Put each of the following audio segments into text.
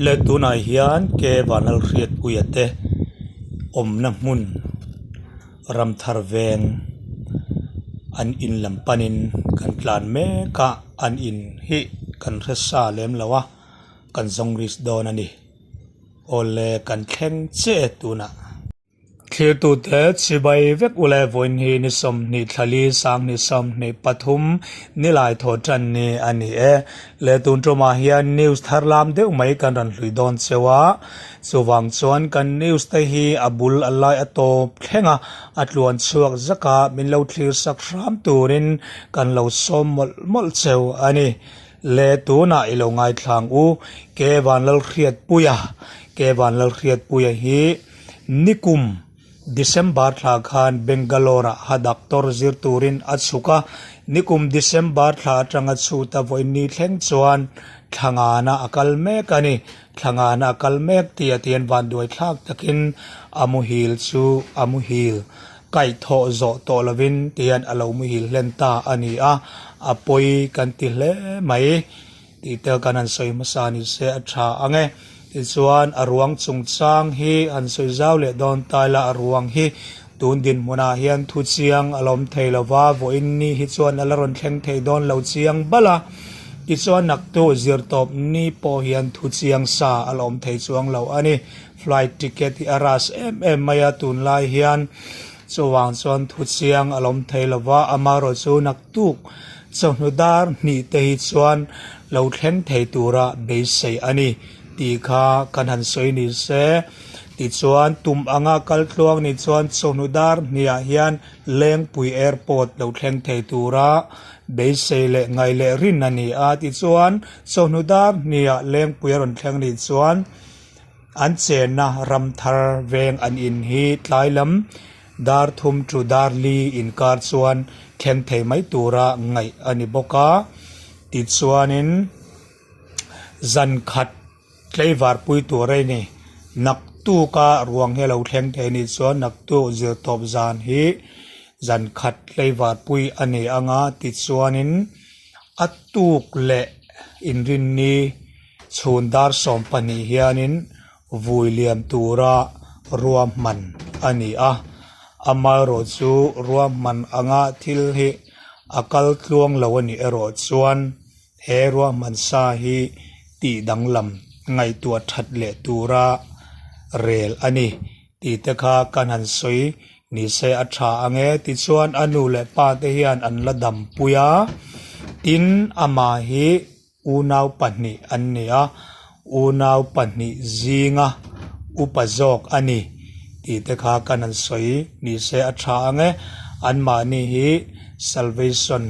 Le tunah hian ke Vanlalhriatpuia te awmna hmun Ramthar veng an in lam panin kan tlan mek a an in hi kan hre sa lem lo a kan zawng risk dawn a ni awle kan thleng chiah e tunah. Thlirtute chibai vek ule vawiin hi ni 20 thlali 20 23 nilai thaw tan ni a ni e. Le tun tumah hian news thar lam deuh mai kan rawn hlui dawn cheu a, chuvang chuan kan news te hi a bul a lai a tawp thleng a, a tluan chhuak zak a, min lo thlir sak hram turin kan lo sawm mawlh mawlh cheu a ni. Le tunah i lo ngaithlang u, Ke Vanlalhriatpuia, Ke Vanlalhriatpuia hi Nikum December thla khan Bangalore-ah ha doctor zir turin a chhuk a, nikum December thla atanga chhuta vawiin thleng chuan thlangana a kal mek a ni. Thlangana a kal mek tih a tian vanduai thlak takin a muhil chu a muhil kaihthawh zawh tawh lovin tihian a lo muhil hlen ta a ni a, a pawi kan ti hle mai. Tih te kan han sawi hmasa ni se a tha ang e. Tichuan a ruang chungchang hi han sawi zau leh dawn ta ila a ruang hi tun dinhmunah hian thu chiang a lawm thei lo va, vawiin ni hi chuan a la rawn thleng thei dawn lo chiang bal a. Tichuan naktu zirtawp ni pawh hian thu chiang sa a lawm thei chuang lo a ni. Flight ticket hi a ras em em mai a tunlai hian chuvang chuan thu chiang a lawm thei lo va, amaherawhchu naktuk Chawhnu dar hnih te hi chuan lo thleng thei tura beisei a ni tih kha kan han sawi ni se. Tichuan tum anga kal tluang ni chuan chawhnu dar hnihah hian Lengpui Airport lo thleng thei tura beisei leh ngaih leh rin a ni a. Tichuan chawhnu dar hnihah Lengpui a rawn thleng ni chuan an chenna ram thar veng an in hi tlai lam Dar thum chu dar li inkar chuan thleng thei mai tura ngaih a ni bawk a, tichuanin zan khat tleivar pui tur a ni. Naktuka ruang hi a lo thleng thei a nih chuan naktuk zirtawp zan hi zan khat tleivar pui a ni ang a, tichuanin a tuk leh inrinni chhun dar 12 hianin Vui liam tura ruahman a ni a, amaherawhchu ruahman anga thil hi a kal tluang lo a nih erawh chuan he ruahman sa hi tih danglam ngaihtuah that leh tura rel a ni tih te kha kan han sawi ni se a tha ang e. Tichuan a nu leh pa te hian an la dampui a, tin amah hi Unau pahnih an ni a, unau pahnih zinga upa zawk a ni tih te kha kan han sawi ni se a tha ang e. Anmahni hi Salvation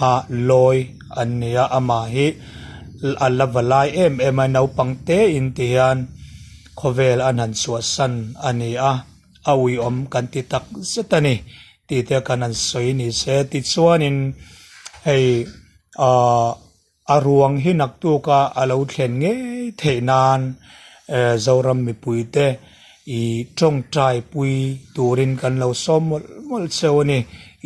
a lawi an ni a, amah hi a la va lai em em a, naupang te in ti hian khawvel an han chhuahsan a ni a, a uiawm kan ti tak zet a ni tih te kan han sawi ni se. Tichuanin hei. Ahh a ruang hi naktuka a lo thlen ngei theih nan Zoram mipuite i tawngtai pui turin kan lo sawm mawlh mawlh cheu a ni.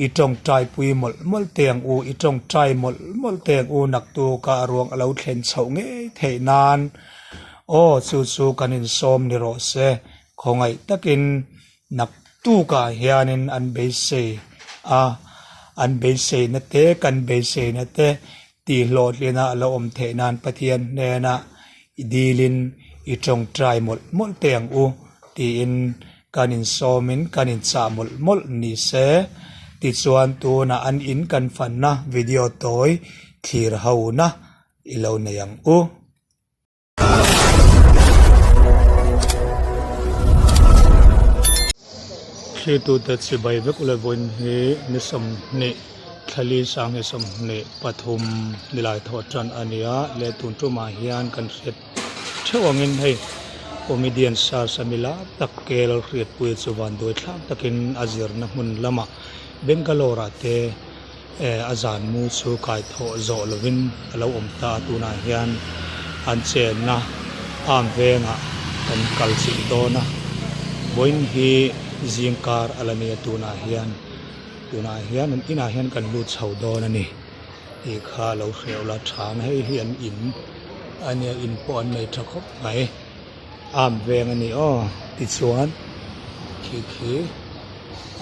I tawngtai pui mawlh mawlh teh ang u, i tawngtai mawlh mawlh teh ang u naktuka a ruang a lo thlen chhoh ngei theih nan. Aw chu chu kan insawm ni rawh se, khawngaih takin Naktukah hianin an beisei a, an beiseina te kan beiseina te tihhlawhtlina a lo awm theih nan Pathian hnenah i dilin i tawngtai mawlh mawlh teh ang u tiin kan insawmin kan inchah mawlh mawlh ni se. Tichuan tunah an in kan fanna video tawi thlir hona i lo nei ang u. Thlirtute chibai vek ule vawiin hi ni 20 thlali 2023 nilai thawh tan a ni a leh tun tumah hian kan hriat theuh angin hei comedian star Samila tak kel hriatpui chu vanduai thlak takin a zirna hmun lamah Bangalore ah te A zan mu chu kai thawh zawh lovin a lo awm ta a, tunah hian an chenna arm vengah kan kal chilh dawn a, vawiin hi zing kar a la ni a tunah hian tunah hian an inah hian kan lut chho dawn a ni tih kha lo hreuh la tha ang hei hi an in a nia in pawh an nei tha khawp mai arm veng a ni aw tichuan khi khi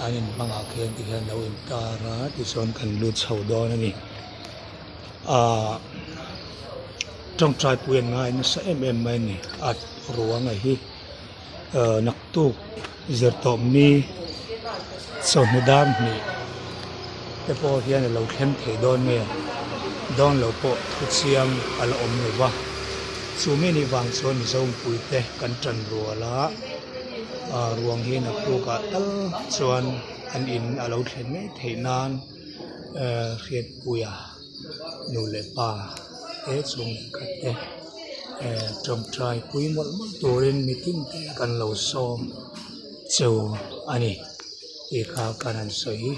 an in hmangah khian tikhian lo in tar a tichuan kan lut chho dawn a ni ahh tawngtai pui an ngai nasa em em mai a ni a ruanga hi ahh naktuk zir tawp ni chawhnu dar hnih te pawh hian a lo thleng thei dawn nge dawn lo pawh thu chiang a la awm lo va chu mi nih vang chuan Mizo mipui te kan tan rual a ah ruang hi naktuk ah tal chuan an in a lo thlen ngei theih nan eh hriatpuia nu leh pa te chhung leh khat te eh tawngtai pui mawlh mawlh turin mitin te kan lo sawm chu a ni tih kha kan han sawi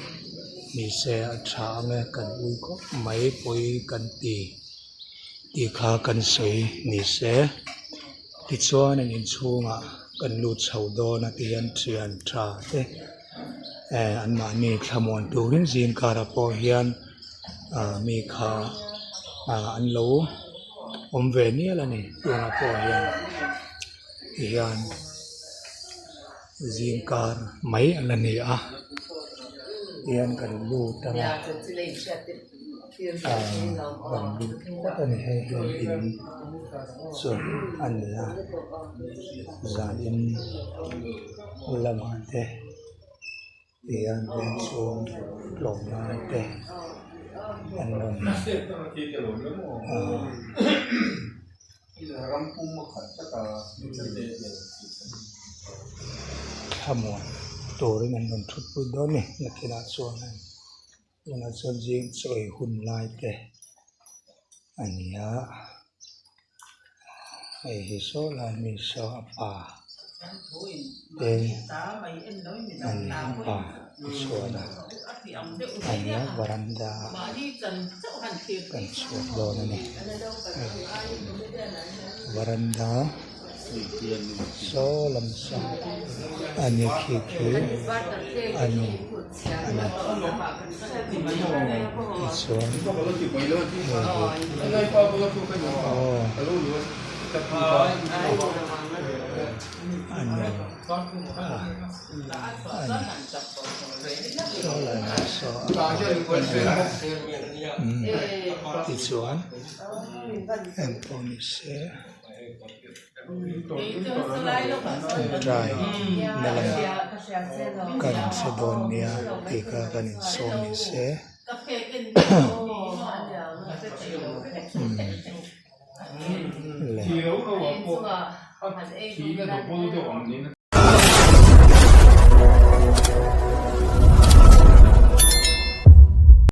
ni se a tha ang e kan ui khawp mai pawi kan ti tih kha kan sawi ni se tichuan an inchhungah kan lut chho dawn a ti hian thian tha te eh an mahni thlamuan turin zing karah pawh hian ah mi kha ah an lo awm ve mial a ni tunah pawh hian ti hian zing kar mai a la ni a tihian kan lut ang a ah kan lut phawt a ni hei hian in chu a ni a zan in lamah te. Tihian veng chhung tlawm lai te an rawn ah thlamuan turin an rawn thut pui dawn a ni nakinah chuan hei tunah chuan zing chaw ei hun lai te a ni a. Hei hi saw lai mi saw a pa te a ni a pa chhuat a a ni a varanda ah kan chhuat dawn a ni varanda saw lam saw a ni khi khi a ni a ni tichuan hei hi aw a ni kha a ni saw lai hmun saw a umm tichuan engpawh ni se. Tawngtai na lamah kan hre dawn nia tih kha kan insawm ni se umm le.